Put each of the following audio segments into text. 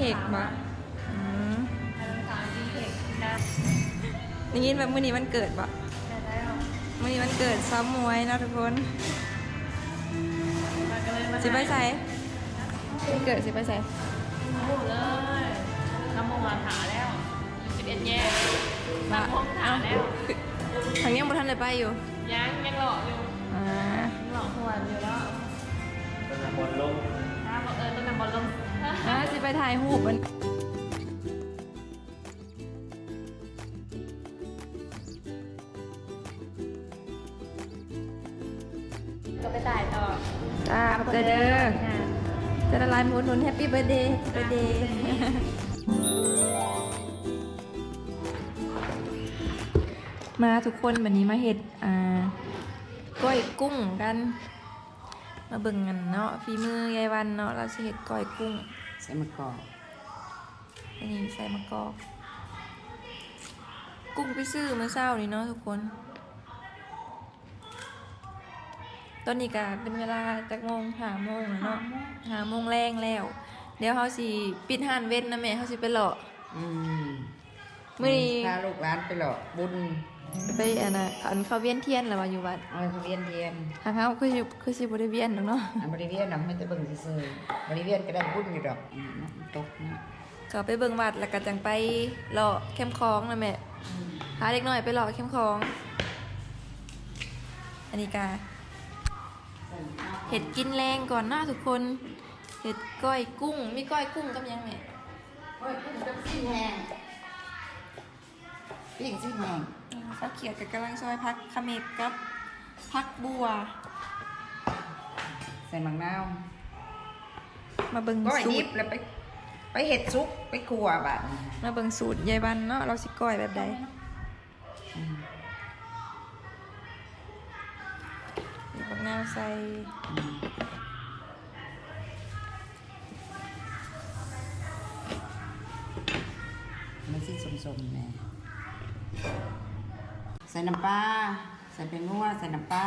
ເຄັກບໍ່? ອືມ ໄດ້ຍິນວ່າມື້ນີ້ວັນເກີດບໍ່? ມື້ນີ້ວັນເກີດສາວໝວຍເນາະທຸກຄົນ. ຊິໄປໃສ? ວັນເກີດຊິໄປໃສ? ບໍ່ຮູ້ເລີຍ. ລຳວົງຖາແລ້ວ ສິບເອັດແຍກ ລຳວົງຖາແລ້ວ. ທາງຍັງບໍ່ທັນໄດ້ໄປຢູ່? ຍັງ ຍັງເລາະຢູ່. ອ່າ ຍັງເລາະຫົວນຢູ່ເນາະ. ຕົ້ນນ້ຳບ່ອນລົງ ອ່າ ເອີ ຕົ້ນນ້ຳບ່ອນລົງ. ອ່າ ຊິໄປຖ່າຍຮູບ ກໍໄປຖ່າຍຕໍ່. ຈ້າ ຂອບໃຈເດີ. ຈະໄດ້ຫຼາຍ ມາອຸດໜູນ Happy Birthday Happy Birthday. ມາທຸກຄົນ ບັດນີ້ມາເຮັດ ອ່າ ກ້ອຍກຸ້ງກັນ. ມາເບິ່ງກັນເນາະ ຝີມືຍາຍວັນເນາະ ລາວຊິເຮັດກ້ອຍກຸ້ງ ໃສ່ໝາກກອກ. ອັນນີ້ໃສ່ໝາກກອກ. ກຸ້ງໄປຊື້ມື້ເຊົ້ານີ້ເນາະທຸກຄົນ. ຕອນນີ້ກະເປັນເວລາຈັກໂມງ? ຫ້າໂມງແລ້ວເນາະ ຫ້າໂມງ ຫ້າໂມງແລງແລ້ວ. ດຽວເຮົາຊິປິດຮ້ານເວັນນະແມ່ ເຮົາຊິໄປເລາະ. ອືມ ມື້ນີ້ພາລູກຫຼານໄປເລາະບຸນ ໄປອັນນ່າ ອັນເຂົ້າວຽນທຽນລະວ່າຢູ່ວັດ. ເອີ ເຂົ້າວຽນທຽນ. ທາງເຮົາຄືຊິ ຄືຊິບໍ່ໄດ້ວຽນດອກເນາະ. ອາ ບໍ່ໄດ້ວຽນດອກ ມີແຕ່ເບິ່ງຊື່ໆ. ບໍ່ໄດ້ວຽນກໍໄດ້ບຸນຢູ່ດອກ. ອືມ ເນາະ ມັນຕົກເນາະ. ກໍໄປເບິ່ງວັດ ແລ້ວກໍຈັ່ງໄປເລາະແຄມຂອງນະແມ່. ອືມ ພາເດັກນ້ອຍໄປເລາະແຄມຂອງ. ອັນນີ້ກະເຮັດກິນແລງກ່ອນເນາະທຸກຄົນ. ເຮັດກ້ອຍກຸ້ງ ມີກ້ອຍກຸ້ງກັບຫຍັງແມ່? ກ້ອຍກຸ້ງກັບຊີ້ນແຫ້ງ ປີ້ງຊີ້ນແຫ້ງ. ອືມ ສາວຂຽດກໍກຳລັງຊອຍຜັກຂະເໝັກກັບຜັກບົ່ວ ໃສ່ໝາກນາວ. ມາເບິ່ງ ກ້ອຍດິບ ສູດ ແລ້ວໄປ ໄປເຮັດສຸກ ໄປຂົ້ວບາດນີ້. ມາເບິ່ງສູດຍາຍວັນເນາະ ລາວຊິກ້ອຍແບບໃດ. ອືມ ມີບັກນາວໃສ່. ອືມ ມັນຊິສົ້ມໆແດ່. ໃສ່ນ້ຳປາ ໃສ່ແປ້ງນົວ ໃສ່ນ້ຳປາ.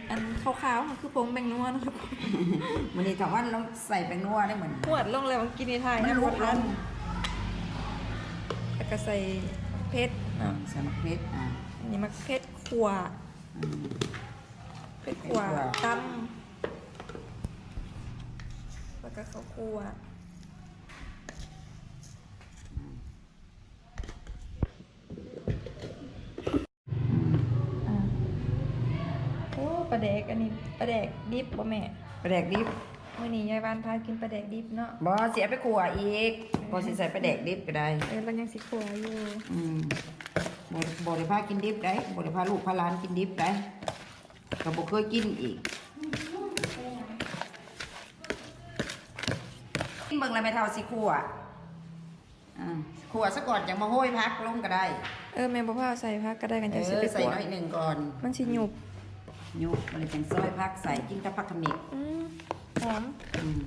ອັນຂາວໆ ມັນຄືຜົງແປ້ງນົວເນາະ. ມື້ນີ້ທ້າວວັນລອງໃສ່ແປ້ງນົວໄດ້ມື້ນີ້. ຫວດລົງແລ້ວ ເມື່ອກີ້ນີ້ຖ່າຍ ມັນຫຼຸດລົງ. ແລ້ວກໍໃສ່ເຜັດເນາະ. ອືມ ໃສ່ໝາກເຜັດ. ອ່າ ອັນນີ້ໝາກເຜັດຂົ້ວ. ອືມ ເຜັດຂົ້ວ ເຜັດຂົ້ວ ຕຳ ແລ້ວກໍເຂົ້າຂົ້ວ. ອືມ ອ່າ ໂອ້ ປາແດກ ອັນນີ້ປາແດກດິບບໍ່ແມ່? ປາແດກດິບ. ມື້ນີ້ຍາຍວັນພາກິນປາແດກດິບເນາະ. ບໍ່ ຊິເອົາໄປຂົ້ວອີກ. ບໍ່ ຊິໃສ່ປາແດກດິບກໍໄດ້. ເອີ ລາວຍັງຊິຂົ້ວຢູ່. ອືມ ບໍ່ ບໍ່ໄດ້ພາກິນດິບໃດ໋ ບໍ່ໄດ້ພາລູກພາຫຼານກິນດິບໃດ໋ ກໍບໍ່ເຄີຍກິນອີກ. ກິນເບິ່ງແລ້ວແມ່ເຖົ້າຊິຂົ້ວ. ອ່າ ຂົ້ວຊະກ່ອນ ຈັ່ງມາໂຮຍຜັກລົງກໍໄດ້. ເອີ ແມ່ບໍ່ພາວໃສ່ຜັກກໍໄດ້ ກັນຈັ່ງຊິໄປ ເອີ ໃສ່ໜ້ອຍໜຶ່ງກ່ອນ ມັນຊິຫຍຸບ ຫຍຸບ ແລ້ວຈັ່ງຊອຍຜັກໃສ່ ກິນກັບຜັກຂະເໝັກ. ອືມ ຫອມ. ອືມ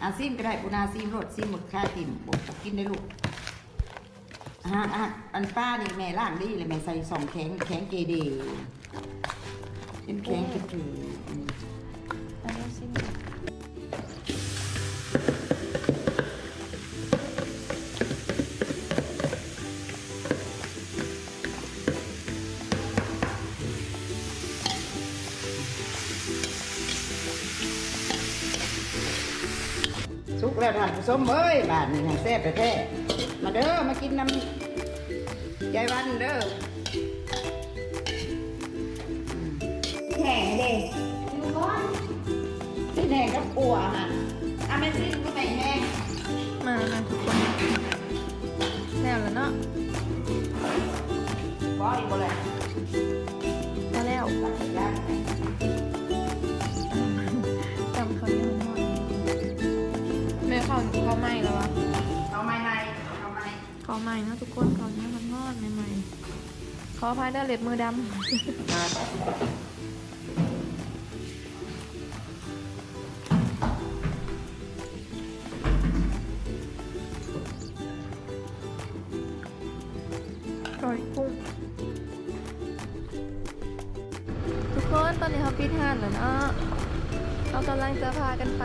ອາ ຊີມກໍໄດ້. ປູນາ ຊີມໂລດ ຊີມໝົດຄາຕິ່ມ. ບໍ່ ບໍ່ກິນໄດ້ລູກ. ອາ ອາ ອັນປານີ້ແມ່ລ້າງດີແລ້ວ ແມ່ໃສ່ສອງແຂງ ແຂງເກເດ ເປັນແຂງຖືໆ. ອືມ ເອົາຊິມ. ສຸກແລ້ວທ່ານຜູ້ຊົມເອີຍ ບາດນີ້ຫັ້ນແຊບແທ້ໆ. ມາເດີ ມາກິນນຳຍາຍວັນເດີ. ແຫ້ງເດ້ ຊິແຫ້ງກັບຂົ້ວຫັ້ນ. ອາ ແມ່ຊິມກໍແມ່ແຫ້ງ. ມາ ມາທຸກຄົນ ແລ້ວລະເນາະ. ບໍ່ ອີກບໍ່ແລ້ວ ພໍແລ້ວ. ຕຳເຂົ້າເໜີຍຮ້ອນໆ ແມ່ ເຂົ້າ ເຂົ້າໃໝ່ແລ້ວຫວາ? ເຂົ້າໃໝ່ໆ ເຂົ້າໃໝ່ ເຂົ້າໃໝ່ເນາະທຸກຄົນ. ເຂົ້າເໜີຍຮ້ອນໆ ໃໝ່ໆ. ຂໍອະໄພເດີ ເລັບມືດຳ. ກ້ອຍກຸ້ງ. ທຸກຄົນ ຕອນນີ້ເຮົາປິດຮ້ານແລ້ວເນາະ ເຮົາກຳລັງຈະພາກັນໄປ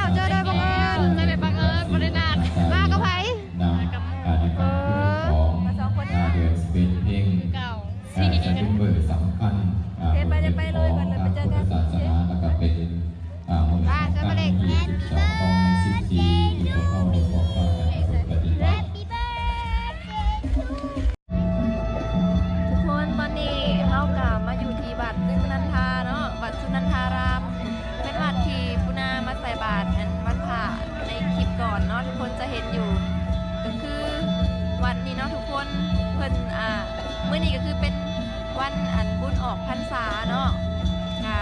ວ ເຈີໂດຍບັງເອີນ ເຈີໂດຍບັງເອີນ ບໍ່ໄດ້ນັດ ມາກັບໃຜ? ນຳ ອ່າ ໃນຄ່ຳຄືນຂອງ ເອີ ອ່າ ເດືອນສິບເອັດເພັງ ເອີ ເສະເບັນເບີສຳຄັນ ອ່າ ເປັນມື້ຂອງທາງພຸດທະສາສະໜາ ແລ້ວກໍເປັນ ອ່າ ມື້ສຳຄັນທີສິບສອງຂອງໃນສິບສີ່ ທີ່ພວກເຮົາໄດ້ພວມພາກັນປະພຶດປະຕິບັດ. ທຸກຄົນ ຕອນນີ້ເຮົາກໍມາຢູ່ທີ່ວັດສຸນັນທາເນາະ ວັດສຸນັນທາລາມ ເປັນວັດທີ່ປູນາມາໃສ່ບາດອັນວັນພະໃນຄລິບກ່ອນເນາະ ທຸກຄົນຈະເຫັນຢູ່ ກໍຄືວັດນີ້ເນາະທຸກຄົນ ເພິ່ນ ອ່າ ມື້ນີ້ກໍຄືເປັນວັນອັນບຸນອອກພັນສາເນາະ ກະ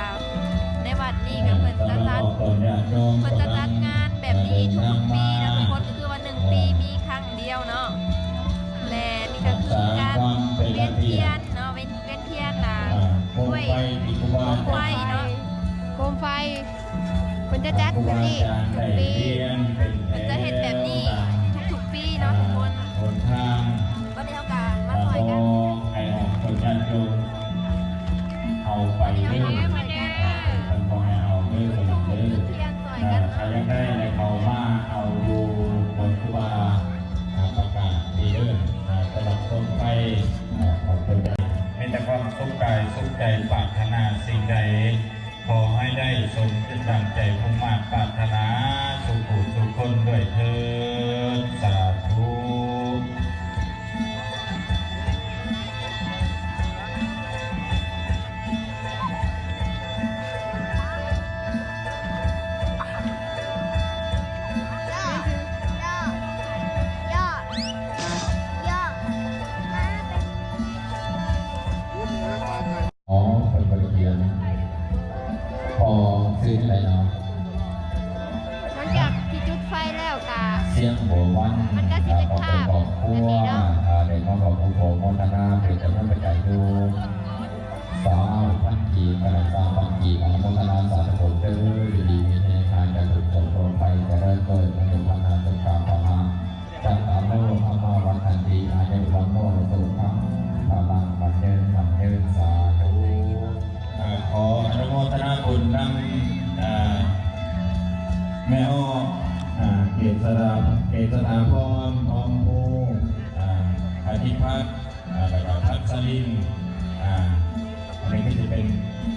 ໃນວັດນີ້ກໍເພິ່ນຈະຈັດ ເພິ່ນຈະຈັດງານແບບນີ້ທຸກໆປີເນາະທຸກຄົນ ກໍຄືວ່າໜຶ່ງປີມີຄັ້ງດຽວເນາະ ແລະນີ້ກໍຄືການວຽນທຽນເນາະ ວຽນ ວຽນທຽນນະ ດ້ວຍໂຄມໄຟເນາະ ໂຄມໄຟ ເພິ່ນຈະຈັດແບບນີ້ທຸກປີ ເພິ່ນຈະເຮັດແບບນີ້ທຸກໆປີເນາະທຸກຄົນ ຫົນທາງ ຕອນນີ້ເຮົາກໍມາຊ່ອຍກັນ ໃຫ້ອອກຄົນຍາດໂຍມ ເອົາໄປເດີ ເພິ່ນບໍ່ໃຫ້ເອົາເດີ ເພິ່ນເດີ ຖ້າຢາກໄດ້ໃຫ້ເຂົ້າມາເອົາຢູ່ ບໍ່ຄືວ່າ ອ່າ ປະກາດນີ້ເດີ ອ່າ ສຳລັບຄົນໄທ ອ່າ ຂອບຄຸນ. ມີແຕ່ຄວາມສຸກກາຍສຸກໃຈ ປາດຖະໜາສິ່ງໃດ ຂໍໃຫ້ໄດ້ສົມດັ່ງໃຈມຸ່ງມາດປາດຖະໜາ ສູ່ຜູ້ສູ່ຄົນດ້ວຍເທີ້ນ ສາທຸ. ອໍ ເພິ່ນບໍ່ໄດ້ຂຽນ ພໍຊື່ຈັ່ງໃດເນາະ? ຫຼັງຈາກທີ່ຈຸດໄຟແລ້ວກະ ສຽງໂຫວຫວານ ມັນກະຊິເປັນພາບແບບນີ້ເນາະ ອ່າ ໄດ້ມາບອກບຸນໂອໂມທະນາເປັນກຳລັງໃຈຢູ່ ຊາວພັນກີບ ກະໄດ້ຊາວພັນກີບ ອະນຸໂມທະນາສາທຸເດີ ຢູ່ດີມີແຮງ ຫາຍຈາກທຸກໂສກໂລກໄພ ຈະເລີນເກີດ ອາຍຸວັນນະ ສຸຂະ ພະລະ ຈັດຕາໂລ ທຳມະວັດທັນຕິ ອາຍຸວັນໂນ ສຸຂັງ ພະລັງ ໝັ້ນຍືນ ໝັ້ນຍືນ ສາທຸ. ເອີ ຂໍອະນຸໂມທະນາບຸນນຳ ເອີ ແມ່ອອກ ອ່າ ເກດສະດາ ເກດສະຖາພອນ ທອງພູ ອ່າ ອະທິພັດ ອ່າ ແລ້ວກໍພັດສະລິນ ອ່າ ອັນນີ້ກໍຈະເປັນ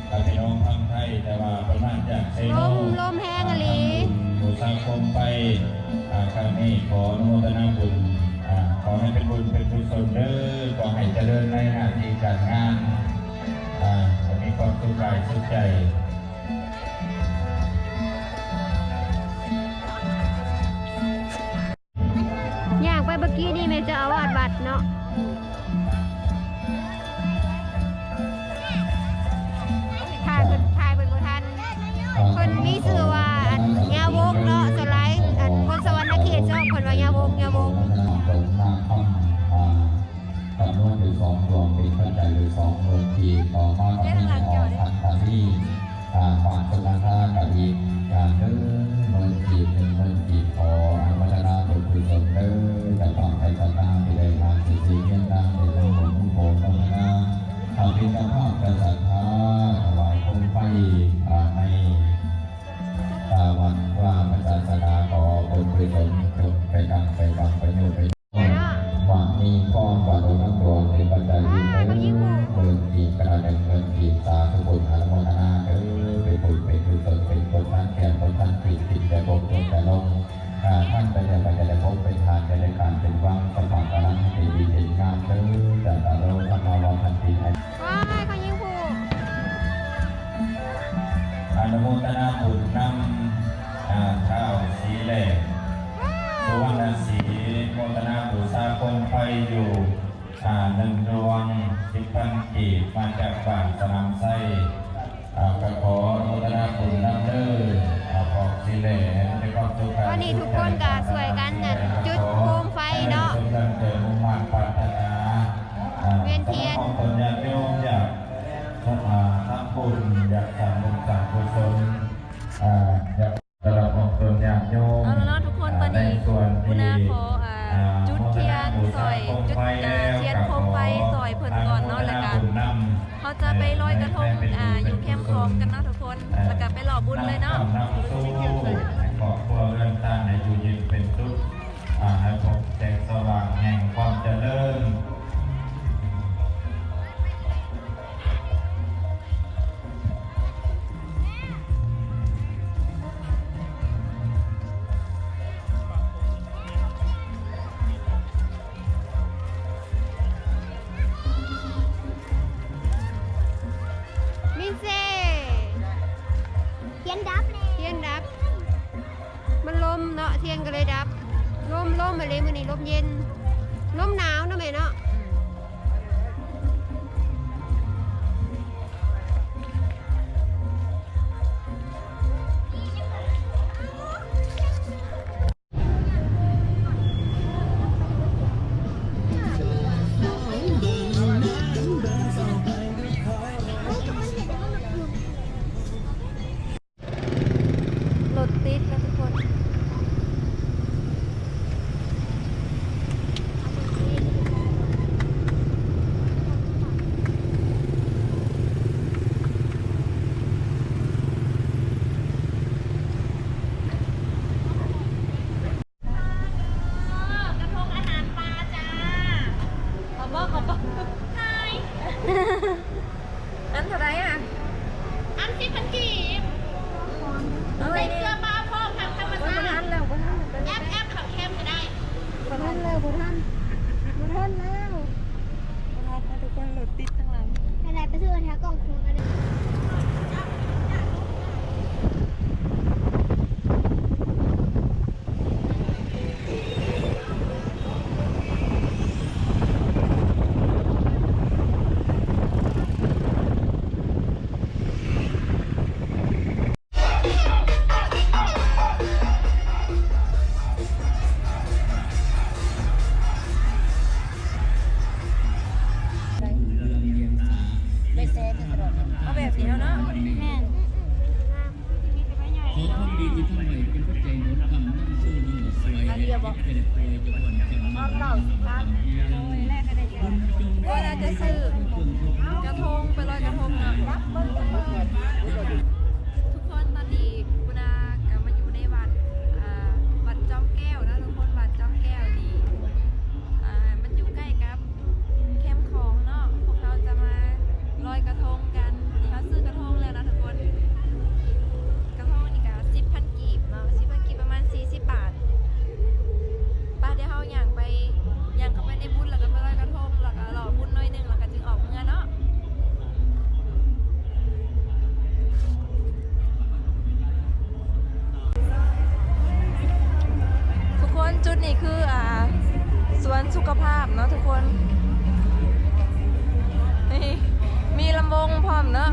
ອ່າ ພີ່ນ້ອງຝັ່ງໄທ ແຕ່ວ່າເພິ່ນມາຈາກເຊໂນ ລົມ ລົມແຮງອີ່ຫຼີ ອ່າ ທຳບຸນບູຊາໂຄມໄຟ ອ່າ ຄັ້ງນີ້ຂໍອະນຸໂມທະນາບຸນ ອ່າ ຂໍໃຫ້ເປັນບຸນເປັນກຸສົນເດີ ຂໍໃຫ້ຈະເລີນໃນໜ້າທີ່ການງານ ອ່າ ໃຫ້ມີຄວາມສຸກກາຍສຸກໃຈ. ຍ່າງໄປເມື່ອກີ້ນີ້ແມ່ນເຈົ້າອາວາດວັດເນາະ ຖ່າຍເພິ່ນ ຖ່າຍເພິ່ນບໍ່ທັນ ເພິ່ນມີຊື່ວ່າ ອັນ ຍາວົກເນາະ ສ່ວນຫຼາຍ ອັນ ຄົນສະຫວັນນະເຂດເນາະ ເພິ່ນວ່າຍາວົກ ຍາວົກ. ຈຳນວນຢູ່ສອງດວງ ເປັນປັດໄຈຢູ່ສອງໝື່ນກີບ ຕໍ່ມາກໍມີພໍ່ພັນຕາລີ ອ່າ ບ້ານຊົນລະທາກະອີກ ອ່າ ເດີ ໝື່ນກີບ ໜຶ່ງໝື່ນກີບ ຂໍອະນຸໂມທະນາບຸນກຸສົນເດີ ເຈົ້າພາບໃດກໍຕາມທີ່ໄດ້ມາຊື່ໆຮຽງນາມ ເປັນຜູ້ບຸນຜູ້ໂພທະນາ ຖ້າເປັນເຈົ້າພາບກໍສັດທາຖວາຍໂຄມໄຟ ອ່າ ໃນ ອ່າ ວັດວາພະສາສະໜາ ຂໍບຸນກຸສົນຈົງໄປຕັ້ງໄປຫວັງໄປໂຍໄປ ວ່າມີຄວາມຫວັງນຳດວງເປັນປັດໄຈອີກເດີ ເງິນກີບກະໜຶ່ງເງິນກີບ ສາທຸບຸນອະນຸໂມທະນາເດີ ເປັນບຸນເປັນກຸສົນ ເປັນຜົນທານແກ້ວ ຜົນທານປີກ ກິນແຕ່ບົກ ຕົກແຕ່ລົງ ອ່າ ທ່ານໄປແລ້ວກໍຈະໄດ້ພົບເປັນທານ ຈະໄດ້ການເປັນວັງ ສະພາບການໃຫ້ດີເປັນງາມເດີ ຈັນຕາໂລ ທຳມາວັນທັນຕິໃຫ້ ວ້າຍ ເຂົາຍິງຜູ້ ອະນຸໂມທະນາບຸນນຳ ອ່າ ທ້າວສີແຫຼ້ ສຸວັນນະສີ ໂມທະນາບູຊາໂຄມໄຟຢູ່ ອ່າ ໜຶ່ງດວງ ສິບພັນກີບ ມາຈາກບ້ານສະໜາມໄຊ ອ່າ ກໍຂໍອະນຸໂມທະນາບຸນນຳເດີ ອ່າ ພວກສີແຫຼ້ ໃຫ້ມີຄວາມສຸກກາຍສຸກໃຈ ຕອນນີ້ທຸກຄົນກໍຊ່ວຍກັນ ອ່າ ຈຸດໂຄມໄຟເນາະ ສົມດັ່ງໃຈມຸ່ງມາດປາດຖະໜາ ອ່າ ເວນທຽນ ສຳລັບຂອງຕົນຍາດໂຍມຢາກ ອ່າ ທຳບຸນ ຢາກສ້າງບຸນສ້າງກຸສົນ ອ່າ ຢາກ ສຳລັບຂອງຕົນຍາດໂຍມ ເອົາລະເນາະທຸກຄົນ ອ່າ ຕອນນີ້ ໃນສ່ວນທີ່ ຫົວໜ້າຂໍ ອ່າ ອ່າ ຈຸດທຽນຊ່ອຍ ຈຸດ ອ່າ ທຽນໂຄມໄຟຊ່ອຍເພິ່ນກ່ອນເນາະ ແລ້ວກະເຮົາຈະໄປລອຍກະທົງ ອ່າ ຢູ່ແຄມຂອງກັນເນາະທຸກຄົນ ແລ້ວກະໄປຫຼໍ່ບຸນເລີຍເນາະ ນຳຄຳນຳສູ່ ໃຫ້ຄອບຄົວເຮືອນຊານໄດ້ຢູ່ເຢັນເປັນສຸກ ອ່າ ໃຫ້ພົບແສງສະຫວ່າງແຫ່ງຄວາມຈະເລີນ. ມິນເຊ ທຽນດັບແລ້ວ ທຽນດັບ. ມັນລົມເນາະ ທຽນກໍເລີຍດັບ ລົມ ລົມ ມື້ນີ້ລົມເຢັນ ລົມໜາວເນາະແມ່ເນາະ. ລົດຕິດແລ້ວທຸກຄົນ ກະທົງອາຫານປາຈ້າ ເອົາບໍ່ ເອົາບໍ່ ຂາຍ ອັນເທົ່າໃດອະ? ອັນສິບພັນກີບ ເອົາໄວ້ ໃສ່ເກືອປາພ້ອມ ຜັກທຳມະຊາດ ບໍ່ທັນແລ້ວ ບໍ່ທັນແລ້ວ ແອັບ ແອັບເຂົ້າແຄມກໍໄດ້ ບໍ່ທັນແລ້ວ ບໍ່ທັນ ບໍ່ທັນແລ້ວ ບໍ່ທັນແລ້ວທຸກຄົນ ລົດຕິດທາງຫຼັງ ໄປໄດ້ ໄປຊື້ອັນແຖວກ້ອງໂຄງກໍໄດ້. ໄດ້ແຊນຢູ່ຕະຫຼອດ ເອົາແບບນີ້ເນາະ ແມ່ນ. ຂໍຄວາມດີທີ່ທຳໄວ້ເປັນປັດໄຈໝົດກຳນຳສູ່ນຳຊ່ວຍ ອັນດຽວບໍ່ ເຈັດແປດເກົ້າສິບພັນ ເວລາຈະຊື້ກະທົງໄປລອຍກະທົງເນາະ ທຸກຄົນ. ຕອນນີ້ກຸນາກໍມາຢູ່ໃນວັດ ນີ້ຄື ອ່າ ສວນສຸຂະພາບເນາະທຸກຄົນ ນີ້ ມີລຳວົງພ້ອມເນາະ.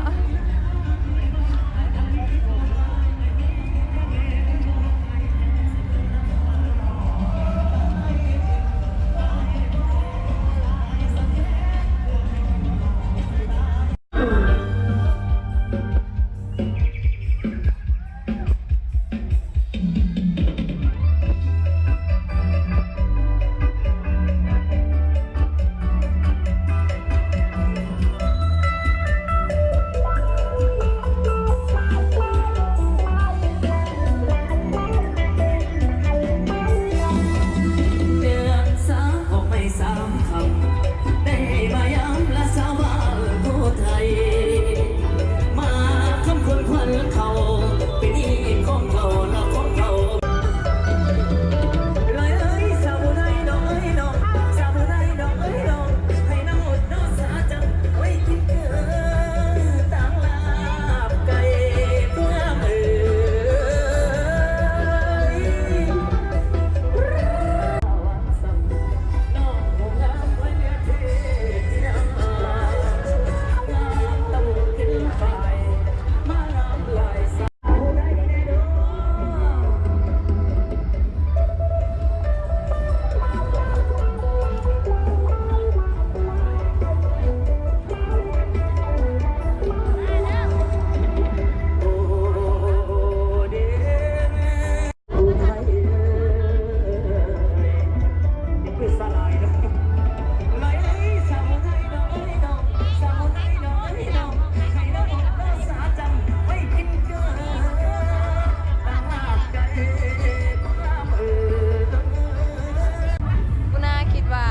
ເດືອນສາມອອກໄມ້ສາມຄຳ ໄດ້ມາຍາມລະສາວບ້ານຜູ້ໄທ ມາຄຳຄວນຂວັນເຂົາ ເປັນອີກຂອງເຂົາລະຂອງເຂົາ. ກຸນາຄິດວ່າ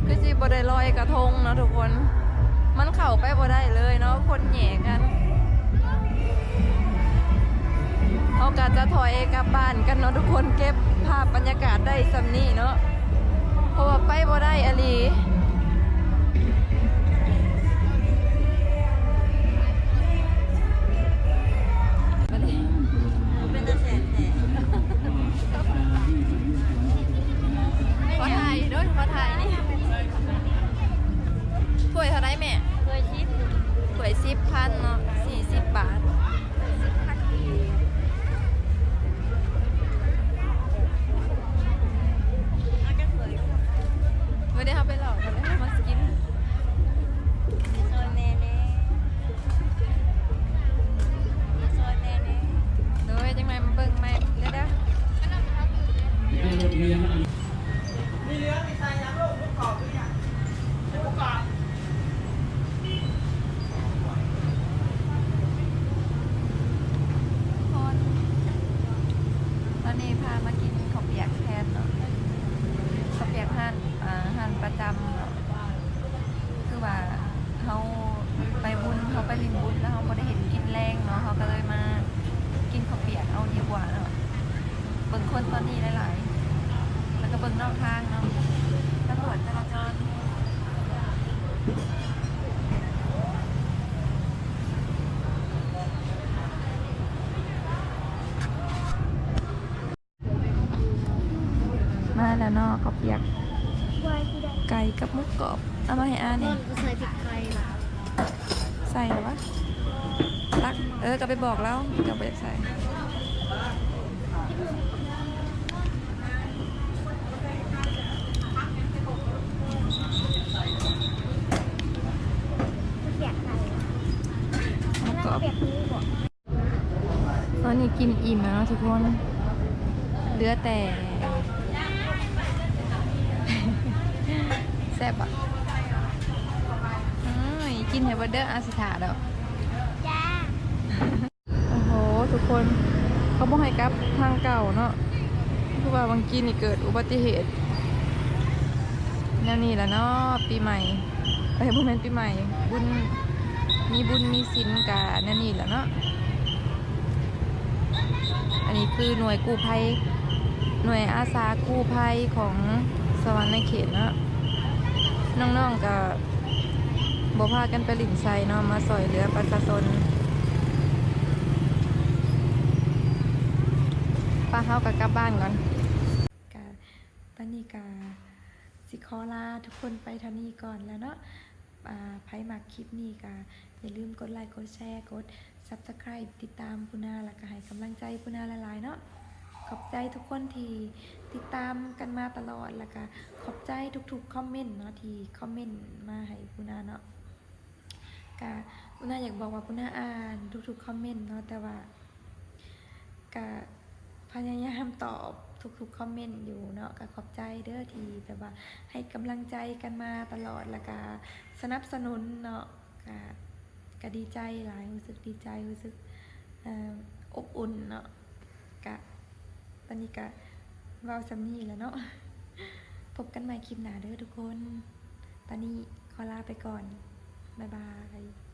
ຄືຊິບໍ່ໄດ້ລອຍກະທົງເນາະທຸກຄົນ ມັນເຂົ້າໄປບໍ່ໄດ້ເລີຍເນາະ ຄົນແຫຍ່ກັນ. ເຮົາກະຈະຖອຍກັບບ້ານກັນເນາະທຸກຄົນ ເກັບພາບບັນຍາກາດໄດ້ສ່ຳນີ້ເນາະ ເພາະວ່າໄປບໍ່ໄດ້ອີ່ຫຼີ. ຂໍຖ່າຍເດີ ຂໍຖ່າຍນີ້. ຖ້ວຍເທົ່າໃດແມ່? ຖ້ວຍສິບ ຖ້ວຍສິບພັນເນາະ ສີ່ສິບບາດ. ມື້ນີ້ເຮົາໄປເລາະກັນເລີຍ ເຮົາມາກິນ ໂດຍ ຈັ່ງໃດມາເບິ່ງໃໝ່ເດີ. ຕອນນີ້ພາມາກິນເຂົ້າປຽກແທນເນາະ ເຂົ້າປຽກຮ້ານ ອ່າ ຮ້ານປະຈຳເນາະ ຄືວ່າເຮົາໄປບຸນ ເຮົາໄປຫຼິ້ນບຸນ ແລ້ວເຮົາບໍ່ໄດ້ເຫັນກິນແລງເນາະ ເຮົາກະເລີຍມາກິນເຂົ້າປຽກເອົາດີກວ່າເນາະ. ເບິ່ງຄົນຕອນນີ້ຫຼາຍໆ ແລ້ວກະເບິ່ງນອກທາງເນາະ ຕຳຫຼວດຈະລາຈອນ. ມາແລ້ວເນາະ ເຂົ້າປຽກ ໄກ່ກັບໝູກກອບ ເອົາມາໃຫ້ອາແດ່. ໃສ່ພິກໄທລະ ໃສ່ລະວະ ຕັກ ເອີ ກະໄປບອກລາວ ເຈົ້າບໍ່ຢາກໃສ່. ໝູກກອບ ຕອນນີ້ກິນອີ່ມແລ້ວເນາະທຸກຄົນ ເຫຼືອແຕ່ ແຊບບໍ່? ເອີຍ ກິນໃຫ້ເບິດເດີ ອາຊິຖ້າດອກ. ໂອ້ໂຫ ທຸກຄົນ ເຂົາບໍ່ໃຫ້ກັບທາງເກົ່າເນາະ ຄືວ່າຫວ່າງກີ້ນີ້ເກີດອຸບັດຕິເຫດ ແນວນີ້ລະເນາະ ປີໃໝ່ ເອີຍ ບໍ່ແມ່ນປີໃໝ່ ບຸນ ມີບຸນມີສິນກະແນວນີ້ແຫຼະເນາະ. ອັນນີ້ຄືໜ່ວຍກູ້ໄພ ໜ່ວຍອາສາກູ້ໄພຂອງສະຫວັນນະເຂດເນາະ ນ້ອງໆກະບໍ່ພາກັນໄປຫຼິ້ນໄຊເນາະ ມາຊ່ອຍເຫຼືອປະຊາຊົນ. ປະ ເຮົາກະກັບບ້ານກ່ອນ. ນີ້ກະຊິຂໍລາທຸກຄົນໄປເທົ່ານີ້ກ່ອນແລ້ວເນາະ. ອ່າ ໃຜມັກຄລິບນີ້ກະຢ່າລືມກົດໄລ ກົດແຊ ກົດ Subscribe ຕິດຕາມປູນາ ແລ້ວກະໃຫ້ກຳລັງໃຈປູນາຫຼາຍໆເນາະ. ຂອບໃຈທຸກຄົນທີ່ຕິດຕາມກັນມາຕະຫຼອດ ແລ້ວກະຂອບໃຈທຸກໆຄອມເມັນເນາະ ທີ່ຄອມເມັນມາໃຫ້ປູນາເນາະ. ກະປູນາຢາກບອກວ່າປູນາອ່ານທຸກໆຄອມເມັນເນາະ ແຕ່ວ່າກະພະຍາຍາມຕອບທຸກໆຄອມເມັນຢູ່ເນາະ. ກະຂອບໃຈເດີທີ່ແບບວ່າໃຫ້ກຳລັງໃຈກັນມາຕະຫຼອດ ແລ້ວກະສະໜັບສະໜູນເນາະ. ກະ ກະດີໃຈຫຼາຍ ຮູ້ສຶກດີໃຈ ຮູ້ສຶກ ເອີ ອົບອຸ່ນເນາະ. ກະ ຕອນນີ້ກະເວົ້າສ່ຳນີ້ແຫຼະເນາະ. ພົບກັນໃໝ່ຄລິບໜ້າເດີທຸກຄົນ. ຕອນນີ້ຂໍລາໄປກ່ອນ. ບາຍບາຍ.